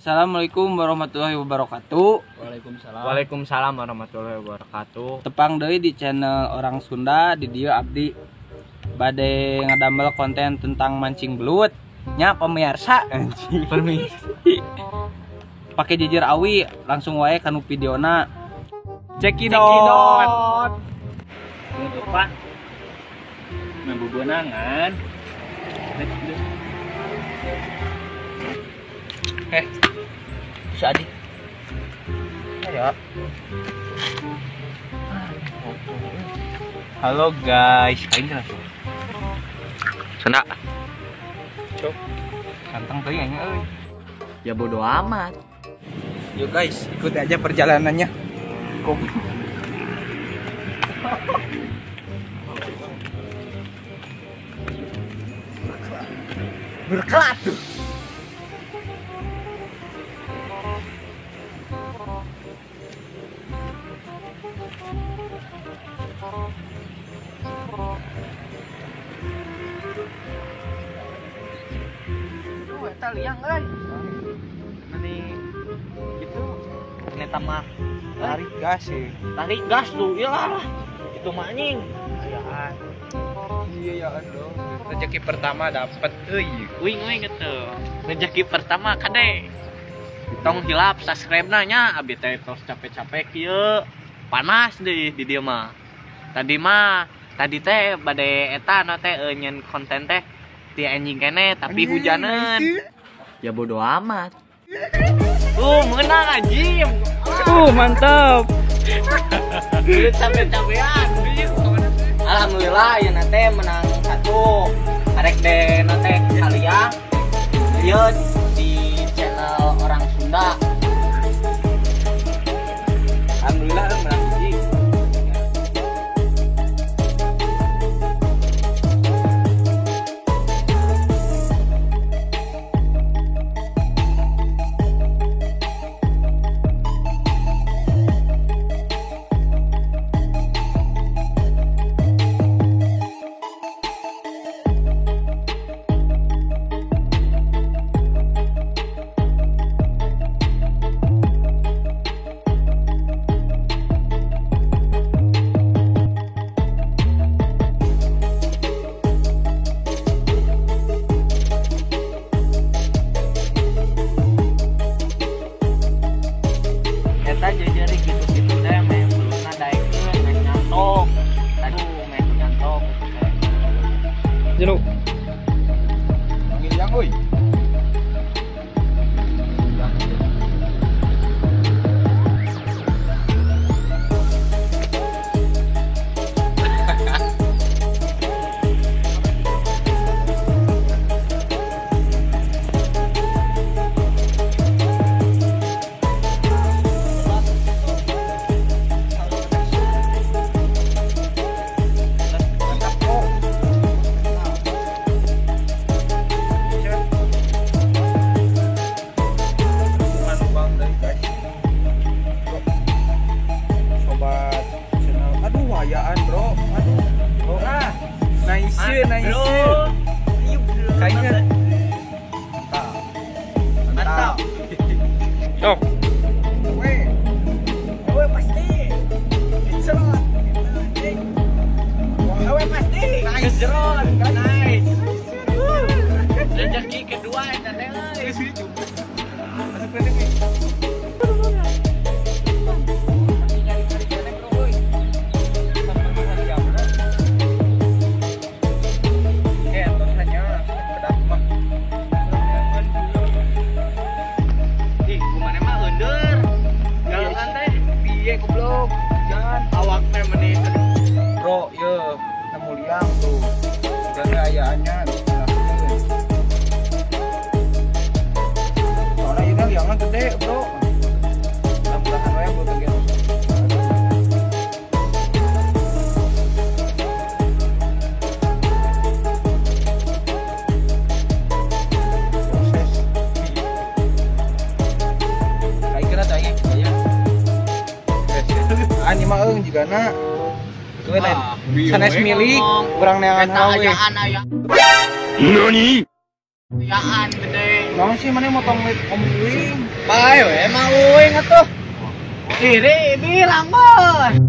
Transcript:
Assalamualaikum warahmatullahi wabarakatuh. Waalaikumsalam. Waalaikumsalam warahmatullahi wabarakatuh. Tepang deui di channel Orang Sunda. Di dieu abdi bade ngadamel konten tentang mancing belut nya pemirsa. Anjing. Permisi. Pakai jejer awi langsung wae kanu videona. Cekidot. Lupa. Mabubonangan. Bisa adi. Ayo. Halo guys, aing langsung. Senda. Cok. Ganteng teuing aing euy. Ya bodo amat. Yuk guys, ikuti aja perjalanannya. Kopi. Berkelat tuh. Eta liang euy. Meni gitu neta mah tarik gas sih. Tarik gas tuh, iyalah. Itu mah anjing. Ayaan. Iya ya aduh. Rezeki pertama dapat euy. Uing euy gitu. Rezeki pertama kade. Tong hilap subscribe-na nya abi teh tos capek-capek kieu. Panas deh di dieu mah. Tadi teh bade eta na teh nyen konten teh ti anjing kene tapi hujaneun. Ya bodo amat. Menang anjing. Mantap. Duit capek-capean. Alhamdulillah ya nate menang satu. Arek deh nate kalian. Ieu di channel Orang Sunda. Alhamdulillah menang hiji. Eta jejeri gitu-gitu teh meh belutna daekeun meh nyantok. Aduh meh nyantok gitu teh. Jeruk. Panggil yang euy. Nice, nice. Kayaknya mantap. Mantap. Sok. Awe pasti. Kejerot. Awe pasti. Kejerot. Nice. Rezeki kedua eta teh euy. Masuk ke sini. Awak teh menit. Bro, ye, nemu liang tuh. Jaga ayaannya bismillahirrahmanirrahim. Soalnya ini liangnya gede, bro. Mudah-mudahan wae buat gede. Proses. Kayak kira tanya ya. Ani mah eung jigana sanes milik urang neangan hawe. Ayaan aya. Nani? Ayaan gede. Naon sih mana motong om uing? Bae we emang uing atuh. Iri bilang bos.